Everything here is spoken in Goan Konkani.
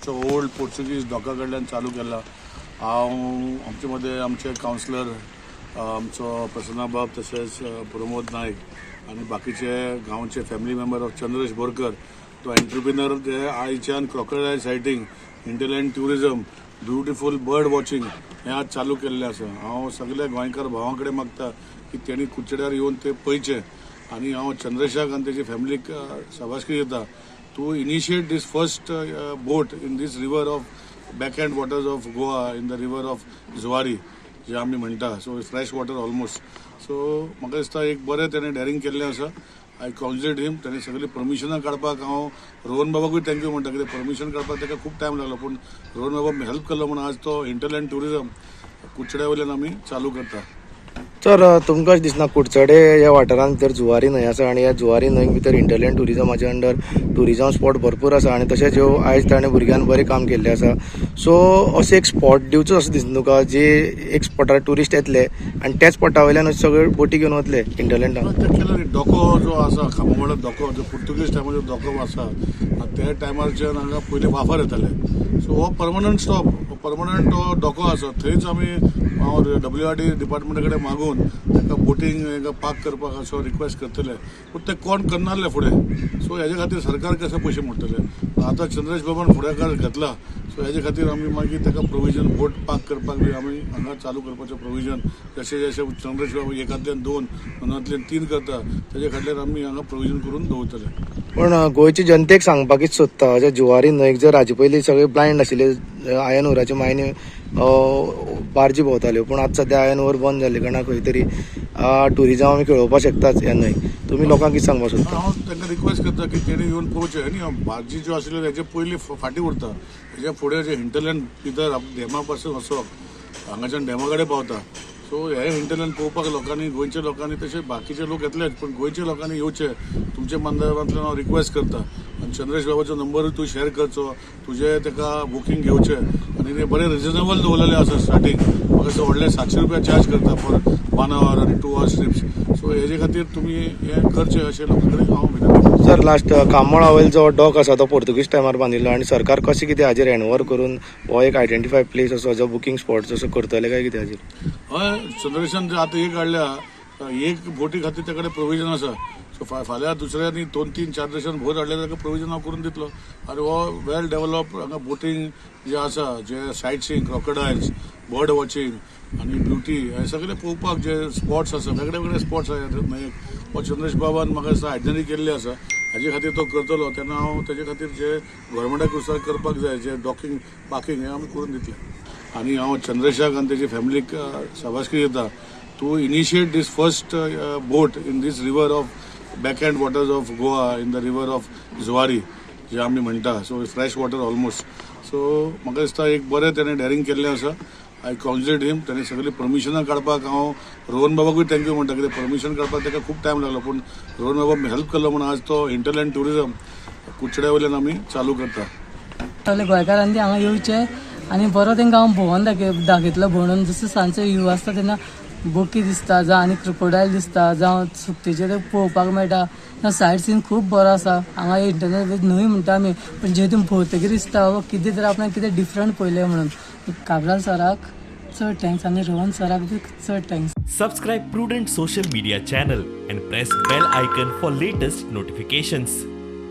आमचो ओल्ड पोर्चुगीज डॉका कडल्यान चालू केला. हांव आमचे मदें आमचे कावन्सिलर आमचो प्रसन्ना बाब, तशेंच प्रमोद नायक आनी बाकीचे गांवचे family member of Chandresh Borkar, तो एंटरप्रिनर, जे आयच्यान crocodile sighting, hinterland tourism, beautiful bird watching हें आज चालू केल्लें आसा. हांव सगल्या गोंयकार भावां कडेन मागता की तेणी कुडचड्यार येवन ते पळयचें आनी हांव चंद्रेशाक आनी तेजी फॅमिलीक शाबासकी दिता to initiate this first boat in this river of backhand waters of Goa, in the river of Zuari जे आमी म्हणटा, so fresh water almost. So म्हाका दिसता एक बरें तेणें डॅरिंग केल्लें आसा. I congratulate him. तेणें सगळीं परमिशनां काडपाक हांव रोहन बाबाकूय thank you म्हणटा, कित्याक परमिशन काडपाक ताका खूब टायम लागलो, पूण रोहन बाबा हेल्प केलो म्हणून आज तो हिंटरलँड ट्युरिजम कुडचड्या वयल्यान आमी चालू करता. सर, तुमकां अशें दिसना, कुडचडे ह्या वाठारांत भितर जुवारी न्हंय आसा आनी ह्या जुवारी न्हंय भितर हिंटरलँड ट्युरिजमाचे अंडर ट्युरिजम स्पॉट भरपूर आसा आनी तशेंच ह्यो आयज ताणें भुरग्यान बरें काम केल्लें आसा, सो असो एक स्पॉट दिवचो असो दिसना तुका, जे एक स्पॉटार ट्युरिस्ट येतले आनी त्याच स्पॉटा वयल्यान सगळे बोटी घेवन वतले हिंटरलँडाक? ते केलं न्ही. धको जो आसा, खांबो धको जो पुर्तुगीज टायमाचो धको आसा आनी त्या टायमारच्यान हांगा पयलीं वाफार येताले. सो हो परमनंट स्टॉप, परमनंट तो धको आसा. थंयच आमी हांव डब्ल्यू आर डी डिपार्टमेंटा कडेन मागून ताका बोटींग हांगा पार्क करपाक असो रिक्वेस्ट करतले, पूण ते कोण करनासले फुडें. सो हेजे खातीर सरकार कशें पयशे मोडटले? आतां चंद्रेश बाबान फुडाकार घेतला, सो हेजे खातीर आमी मागीर ताका प्रोविजन बोट पार्क करपाक बी आमी हांगा चालू करपाचें प्रोविजन, जशें जशें चंद्रेश बाबा एकांतल्यान दोन, दोनांतल्यान तीन करता, तेजे खातीर आमी हांगा प्रोविजन करून दवरतले. पण गोंयचे जनतेक सांगपाक सोदता, जे जुवारी न्हंयक जर हाजे पयलीं सगळे ब्लायंड आशिल्ले, आयन ओराचे मायनी बार्जी भोंवताल्यो, पूण आतां सद्या आयन ओर बंद जाल्ले कारणान खंय तरी ट्युरिजम आमी खेळोवपाक शकताच ह्या न्हंयक. तुमी लोकांक कितें सांगपाक सोदता? हांव तांकां रिक्वेस्ट करता की तेणी येवन पळोवचें आनी बार्जी ज्यो आशिल्ल्यो हेजे पयलीं फाटीं उरता. हेच्या फुडें जे हिंटरलँड भितर डॅमा पासून वचप, हांगाच्यान डॅमा कडेन पावता. सो हे हिंटरलँड पळोवपाक लोकांनी, गोंयच्या लोकांनी, तशें बाकीचे लोक येतलेच, पूण गोंयच्या लोकांनी येवचे. तुमच्या माध्यमांतल्यान हांव रिक्वेस्ट करता आनी चंद्रेश बाबाचो नंबरूय तूं शेअर करचो, तुजें ताका बुकींग घेवचें आनी ते बरें रिजनेबल दवरलेलें आसा. स्टार्टींग म्हाका दिसता व्हडले 700 रुपया चार्ज करता फॉर वन our आनी 2 आवर्स ट्रिप्स. सो हेजे खातीर तुमी हें करचें अशें लोकां कडेन हांव विनंती करता. सर, लास्ट, कांबोळा वयल जो डॉक आसा तो पोर्तुगीज टायमार बांदिल्लो आनी सरकार कशें कितें हाजेर हँडओवर करून हो एक आयडेंटिफाय प्लेस असो जो बुकींग स्पॉट असो करतले काय कितें हाजेर? हय, चंद्रेशान जे आतां एक हाडल्या, एक बोटी खातीर त्या कडेन प्रोविजन आसा. सो फाल्यां दुसऱ्यांनी दोन तीन चार दिसान बोट हाडल्यार ताका प्रोविजन हांव करून दितलो. आनी हो वेल डेव्हलप हांगा बोटींग जे आसा, जे सायट सिईंग, क्रोकोडायल्स, बर्ड वॉचिंग आनी ब्युटी हे सगळे पळोवपाक जे स्पॉट्स आसा, वेगळे वेगळे स्पॉट्स आसा न्हंयेक, हो चंद्रेश बाबान म्हाका दिसता आयडनरी केल्ले आसा. हाजे खातीर तो करतलो तेन्ना हांव तेजे खातीर जे गोवोरमेंटाक कुसार करपाक जाय, जे डॉकिंग, पार्किंग हें आमी करून दितले. आनी हांव चंद्रेशाक आनी तेजी फॅमिलीक शाबासकी दिता to initiate this first boat in this river of backhand waters of Goa, in the river of Zuari जे आमी म्हणटा, so fresh water almost. So म्हाका दिसता एक बरें तेणें डॅरिंग केल्लें आसा. I congratulate him. तेणें सगळीं परमिशनां काडपाक हांव रोहन बाबाकूय thank you म्हणटा, कित्याक परमिशन काडपाक ताका खूब टायम लागलो, पूण रोहन बाबा हेल्प केलो म्हणून आज तो हिंटरलँड ट्युरिजम कुडचड्या वयल्यान आमी चालू करता. सगळे गोंयकारांनी हांगा येवचें आनी बरो तांकां हांव भोंवोन दाखयतलो. भोंवून जसो सांजचो व्यू आसता तेन्ना बोकी दिसता, जावं आनी क्रोकोडायल दिसता, जावं सुकतेचें ते पळोवपाक मेळटा. सायट सीन खूब बरो आसा हांगा. इंटरनल न्हंय म्हणटा आमी, पण जे तुमी भोंवतकीर दिसता बाबा कितें तरी आपणाक कितें डिफरंट पळयलें म्हणून. काब्राल सराक चड thanks आनी रोहन सराक बी चड thanks. Subscribe Prudent Social Media channel and press bell icon for latest notifications.